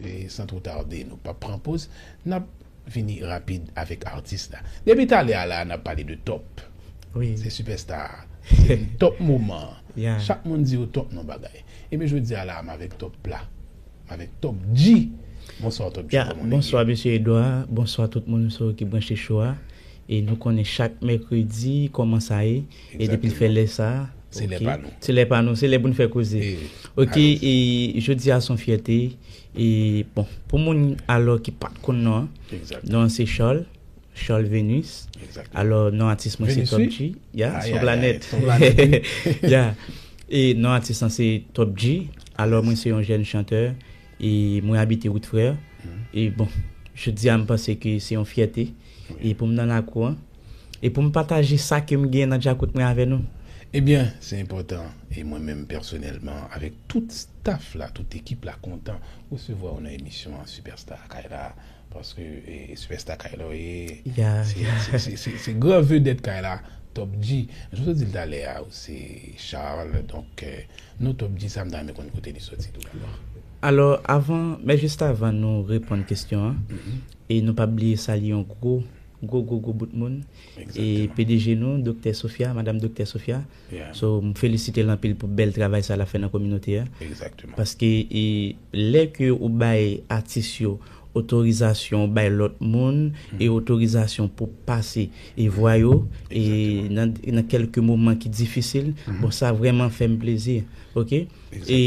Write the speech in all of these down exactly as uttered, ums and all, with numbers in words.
e san twò tade, nou p ap pran poz, n ap vini rapid avèk atis la. Depi talè a la, n ap pale de Top. Wi. Se sipèsta a. Se top moman an. Chak moun di yo Top nan bagay. Ebyen, jodi a la, m avèk Top la. M avèk Top G. Bonswa, Top G, kòman w ye? Bonswa, mesye Edouard. Bonswa, tout moun ki branche cho a. E nou konnen chak mèkredi, kòman sa ye. E depi l fè lè sa, se lè pa nou. Se lè pa nou, se lè pou n fè koze. Ok, e jodi a se yon fyète. E bon, pou moun alò ki pa t konn non an, non an se Charles, Charles Venus. Alò, non atis mwen se Top G. Ya, se yon planèt. Ya. E non atis lan se Top G. Alò, mwen se yon jèn chantè. E mwen abite Wout Frè. E bon, jodi a m panse ke se yon fyète. E pou m nan lakou an. E pou m pataje sa ke m gen nan djakout mwen avè nou. Ebyen, se enpòtan. E mwen menm pèsonèlman, avèk tout staff la, tout ekip la, kontan resevwa w nan emisyon an, Sipèsta Kay la. Paske, e, Sipèsta Kay la w ye, se, se, se, se, se gran vedèt Kay la, Top G. Jan w te di l talè a, ou se Charles, donk, e, non Top G sa, m ta renmen konn kote li soti tou dabò. Alò, avan, men jis avan nou reponn kesyon an, e nou pa bliye salye yon gwo, gwo, gwo, gwo bout moun, e P D G nou, Doktè Sophia, Madam Doktè Sophia. So, m felisite l anpil pou bèl travay sa l ap fè nan kominote a. Paske, e, lè ke ou bay atis yo otorizasyon, ou bay lòt moun e otorizasyon pou pase e vwa yo e nan, nan kèlke moman ki difisil, bon, sa vrèman fè m plezi. Ok? E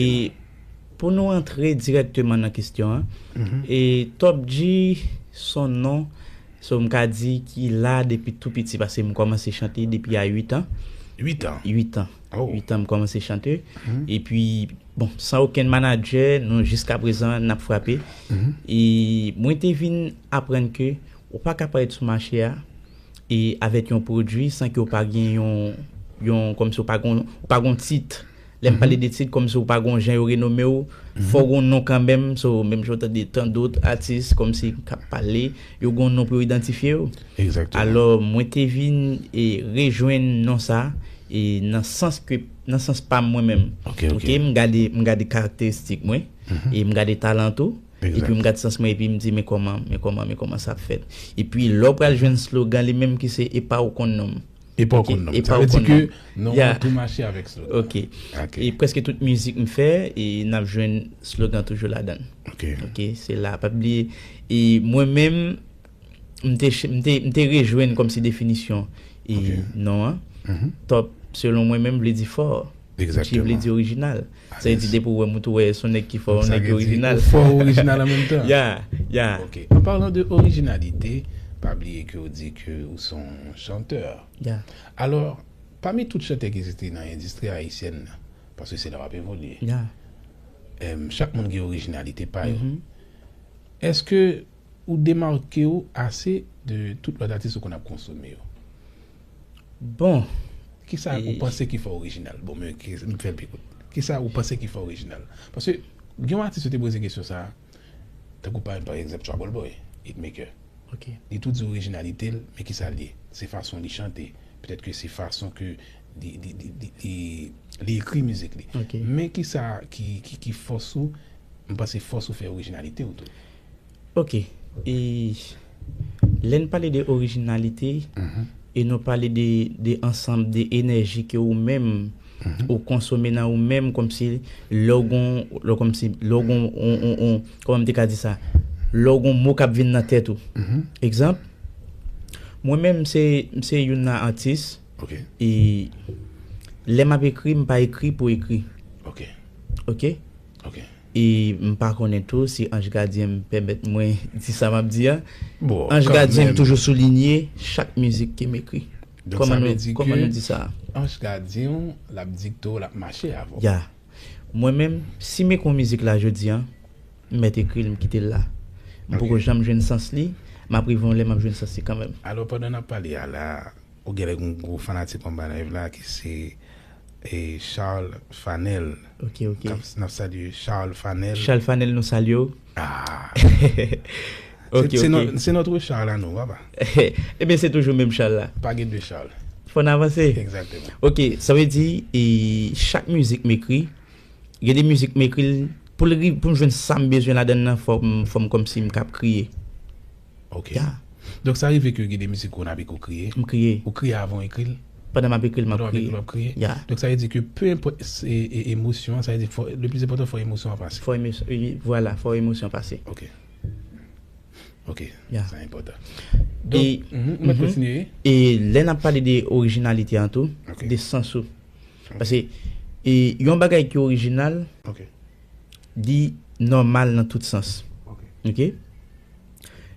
pou nou antre dirèkteman nan kesyon an, e Top G, se yon non, so, m ka di ki la depi tou piti, paske m kòmanse chante depi a uit an. Uit an? Uit an. Uit an m kòmanse chante. Epi, bon, san okenn manadjè, nou jiska prezan, n ap frape. E mwen te vin aprann ke ou pa ka parèt sou mache a e avèk yon pwodui san ke w pa gen yon, yon, kòmsi w pa gon, w pa gon tit. Lè m pale de tit, kòmsi w pa gon jan yo renome w, fò w gon non kanmenm, so, menm jan w tande tandot atis, kòmsi k ap pale, yo gon non pou yo idantifye yo. Alò, mwen te vin e rejwenn non sa, e nan sans ke, nan sans pa m mwen menm. Ok, m gade, m gade karakteristik mwen, e m gade talan tou, epi m gade sans mwen, epi m di, men kòman, men kòman, men kòman sa ap fèt. Epi lè w pral jwenn slogan li menm ki se E pa w konn non m. E pa w konn non m. Sa vle di ke non an tou mache avèk slogan. Ok. E prèske tout mizik m fè, e n ap jwenn slogan toujou ladan l. Ok, se la, pa bliye. E mwen menm, m te, m te, m te rejwenn kòmsi definisyon e non an. Top, selon mwen menm, vle di fò. G vle di orijinal. Sa vle di depi w wè m, ou tou wè se yon nèg ki fò, yon nèg ki orijinal. Ou fò, orijinal an menm tan. Ya, ya. Ok. An palan de orijinalite, pa bliye ke w di ke ou se yon chantè. Ya. Alò, pami tout chantè ki egziste nan endistri ayisyèn nan, paske se la w ap evolye, em, chak moun gen orijinalite pa yo. Èske ou demake w ase de tout lòt atis ou konn ap konsome yo? Bon. Kisa ou panse ki fè w orijinal? Bon, men ki, m fè l pi kout. Kisa ou panse ki fè w orijinal? Paske gen yon atis yo te poze kesyon sa a, tankou pa, pa egzanp, Trouble Boy, hitmaker. Ok. Li tou di orijinalite l, men kisa l ye? Se fason li chante. Petèt ke se fason ke li, li, li, li, li, li ekri mizik li. Ok. Men kisa ki, ki, ki fòs ou, m panse fòs ou fè orijinalite w tou. Ok. E lè n pale de orijinalite, e nou pale de, de ansanm de enèji ke ou menm ou konsome nan ou menm, kòmsi lè w gon, lè w kòmsi, lè w gon, on, on, on, kòman m te ka di sa? Lè w gon mo k ap vin nan tèt ou. Egzanp, mwen menm, m se, m se youn nan atis. Ok. E lè m ap ekri, m pa ekri pou ekri. Ok. Ok? Ok. E m pa konnen tou si anj gadyen m pèmèt mwen di sa m ap di a. Bon, anj gadyen m toujou soulinye chak mizik ke m ekri. Donk, sa vle di ke anj gadyen w, l ap dikte w, l ap mache avè w. Ya. Mwen menm, si m ekri yon mizik la jodi a, m mèt ekri l, m kite l la. M poko janm jwenn sans li, m ap rive yon lè m ap jwenn sans li kanmenm. Alò, pandan n ap pale a la, ou genlè gen yon gwo fanatik anba live la ki se, e, Charles Fanel. Ok, ok. N ap, n ap salye Charles Fanel. Charles Fanel, nou salye w. Ah. Ok, ok. C'est notre Charles à nous, papa. Ebyen, se toujou menm Charles la. Pa gen de Charles. Fò n avanse. Egzakteman. Ok, sa vle di, e, chak mizik m ekri, gen de mizik m ekri l, Pou l rive, pou m jwenn sa m bezwen ladan l nan, fò m, fò m kòmsi m kab kriye. Ok. Yeah. Donk, sa rive ke gen de mizik ou n ap ekri ou kriye? M kriye. Ou kriye avan w ekri l? Pandan m ap ekri l, m ap kriye. Pandan w ap ekri l, w ap kriye? Yeah. Donk, sa vle di ke peu importe e, e, emosyon an, sa vle di fò, le plis enpòtan, fò emosyon an pase. Fò emosyon, vwala, fò emosyon pase. Ok. Ok. Yeah. Sa enpòtan. Donk, e, mm, mwen kontinye. E lè n ap pale de orijinalite an tou, okay, de sans ou. Okay. Paske e, yon bagay ki orijinal, okay, li nòmal nan tout sans. Ok. Ok?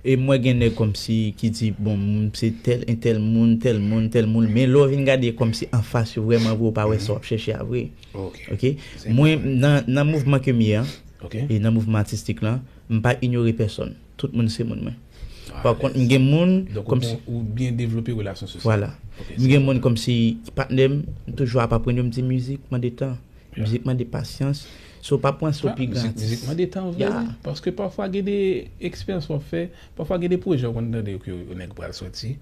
E mwen gen nèg kòmsi ki di, bon, m se tèl entèl moun, tèl moun, tèl moun, men lè w vin gade kòmsi anfas yo vrèman vre, ou pa wè sa w ap chèche a vre. Ok. Ok? Mwen, nan, nan mouvman ke m ye an, ok, e nan mouvman atistik lan, m pa inyore pèsòn. Tout moun se moun mwen. Pa kont, m gen moun kòmsi. Donk, ou byen devlope relasyon sosyal. Vwala. Ok, m gen moun kòmsi ki patnè m, m toujou ap aprann yo, m di mizik mande tan. Mizik mande pasyans. Si w pa pran sa, w pi gen atis. Mizik mande tan vre, wi. Paske pafwa gen de eksperyans w ap fè, pafwa gen de pwojè w konn tande ke yon nèg pral sòti.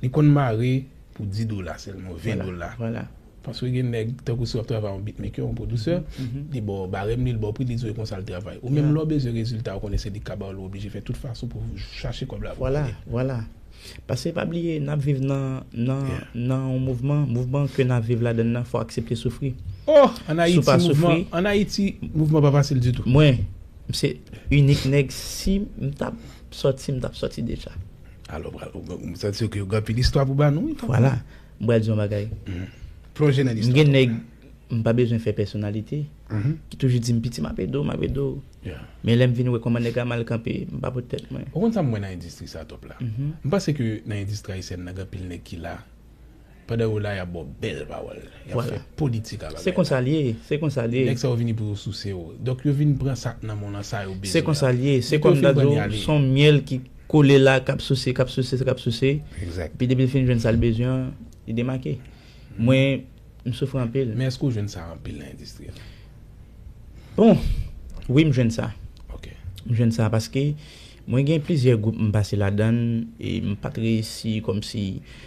Li konn mare pou dis dola sèlman, ven dola. Vwala. Paske gen nèg, tankou si w ap travay yon beatmaker, yon pwodiktè, li ba w barèm li, li ba w pri, li di w e konsa l travay. Ou menm lè w bezwen rezilta, ou konnen se li k ka ba w, ou oblije fè tout fason pou w chache kòb la pou w vini. Vwala, vwala. Paske pa bliye, n ap viv nan, nan, nan yon mouvman, mouvman ke n ap viv ladan l nan, fò w aksepte soufri. Oh, ann Ayiti, mouvman, ann Ayiti, mouvman pa fasil ditou. Mwen, m se inik nèg, si m t ap sòti, m t ap sòti deja. Alò, ou, ou, ou santi ke gen anpil istwa pou ba nou, wi, tankou. Vwala. M pral di yon bagay. Plonje nan listwa. M gen nèg, m pa bezwen fè pèsonalite, ki toujou di m, "Piti, m ap ede w, m ap ede w." Men lè m vin wè kòman nèg la mal kanpe, m pa pot tèt mwen. Ou konn sa m wè nan endistri sa, Top la? M panse ke nan endistri ayisyèn nan, gen anpil nèg ki la, pandan yo la, y ap ba w bèl pawòl. Y ap fè politik a bagay la. Se konsa l ye, se konsa l ye. Nèg sa yo vini pou yo souse w. Donk, yo vin pran sa k nan men w lan, sa yo bezwen an. Se konsa l ye. Se kòm m ta di w, se yon myèl ki kole la, k ap souse, k ap souse, k ap souse. Egzak. Epi depi l fin jwenn sa l bezwen an, li demake. Mwen, m soufri anpil. Men èske w jwenn sa anpil nan endistri a? Bon, wi, m jwenn sa. Ok. M jwenn sa paske mwen gen plizyè gwoup m pase ladan l e m pa t reyisi kòmsi.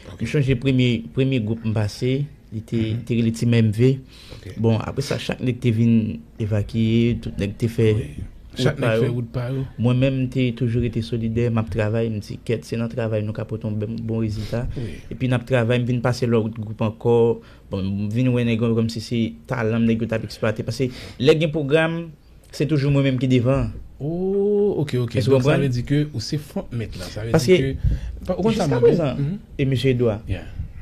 Ok. M chonje premye, premye gwoup m pase, li te, te rele Team M V. Ok. Bon, apre sa, chak nèg te vin evakye, tout nèg te fè wout pa yo. Chak nèg fè wout pa yo. Mwen menm, m te toujou rete solidè, m ap travay, m di, "Kèt, se nan travay nou ka pote yon bon, bon rezilta." Wi. Epi n ap travay, m vin pase lòt gwoup ankò. Bon, m vin wè nèg yo kòmsi se talan m nèg yo t ap eksplwate. Paske lè gen pwogram, se toujou mwen menm ki devan. Oh, ok, ok. Donk, sa vle di ke ou se front mèt la. Sa vle di ke, ou konn sa m wè, men, e mesye Edouard,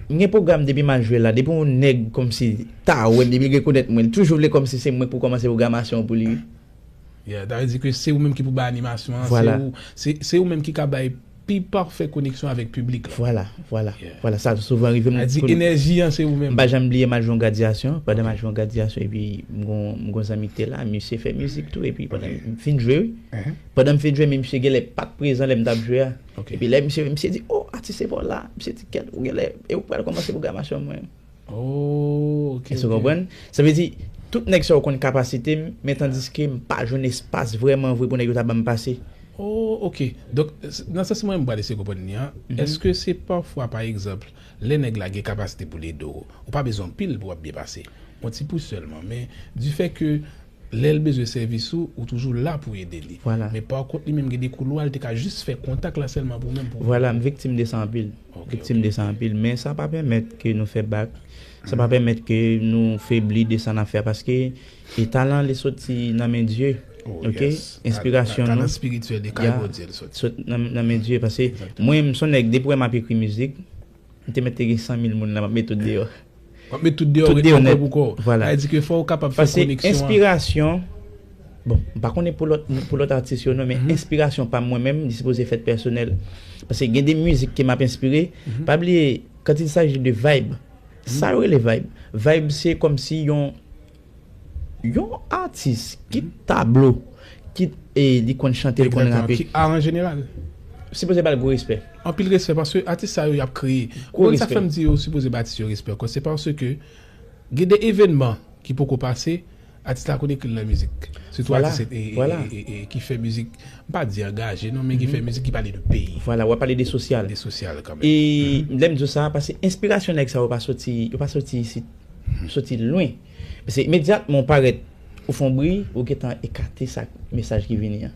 m gen pwogram depi m al jwe la, depi yon nèg kòmsi ta wè m, depi l rekonèt mwen, li toujou vle kòmsi se mwen k pou kòmanse pwogramasyon an pou li. Yeah, sa vle di ke se ou menm ki pou bay animasyon an, se ou, se, se ou menm ki ka bay pi pafè koneksyon avèk piblik la. Vwala, vwala, vwala, sa souvan rive m. Sa di enèji an, se ou menm. M pa janm bliye m al jwe yon gradyasyon, pandan m al jwe yon gradyasyon, epi m gon, m gon zanmi ki te la, misye fè mizik tou, epi pandan m fin jwe, wi. Pandan m fin jwe, men misye genlè pa t prezan lè m t ap jwe a. Ok. Epi lè misye, misye di, "Oh, atis, se pa w la." Misye di, "Kèt, ou genlè, e ou pral kòmanse pwogramasyon mwen." Oh, ok. Èske w konprann? Sa vle di, tout nèg sa yo konn kapasite m, men tandiske m pa jwenn espas vrèman vre pou nèg yo ta ban m pase. Oh, ok. Donk, nan sans mwen, m pral eseye konprann li an. Èske se pafwa, pa egzanp, lè nèg la gen kapasite pou l ede w, ou pa bezwen anpil pou w ap byen pase? Yon ti pous sèlman, men difè ke lè l bezwen sèvis ou, ou toujou la pou ede li. Vwala. Men pa kont li menm gen de koulwa, li te ka jis fè kontak la sèlman pou ou menm pou. Vwala, m viktim de sa anpil. Ok, viktim de sa anpil, men sa pa pèmèt ke nou fè bak. Sa pa pèmèt ke nou febli de sa n ap fè a, paske e talan li soti nan men Dye. Oh, ok? Yes. Enspirasyon nou. Talan espirityèl de kay Bondye li soti. Sot nan, nan men Dye, paske mwen, m se yon nèg, depi w wè m ap ekri mizik, m te mèt te gen san mil moun la, m ap met tout deyò. W ap met tout deyò, ret nan kò pou kò w. Vwala. Sa vle di ke fò w kapab fè koneksyon an. Paske enspirasyon, bon, m pa konnen pou lòt, pou lòt atis yo non, men enspirasyon pa m mwen menm, li sipoze fèt pèsonèl. Paske gen de mizik ke m ap enspire, pa bliye, quand il s'agit de vibe, sa yo rele vibe. Vibe se kòmsi yon, yon atis ki tablo, ki, e, li konn chante, li konn rape. Ki art an jeneral. Sipoze ba l gwo respè. Anpil respè, paske atis sa yo, y ap kreye. Ou konn sa k fè m di yo sipoze ba atis yo respè ankò? Se paske gen de evènman ki poko pase, atis la konn ekri l nan mizik. Sitou atis e, e, e, e, e, ki fè mizik, m pa di angaje non, men ki fè mizik ki pale de peyi. Vwala, w ap pale de sosyal. De sosyal kanmenm. E lè m di w sa, paske enspirasyon nèg sa yo pa soti, yo pa soti isit. Soti lwen. Paske imedyatman w parèt Ou fè yon bri, ou gentan ekate sa mesaj ki vini an.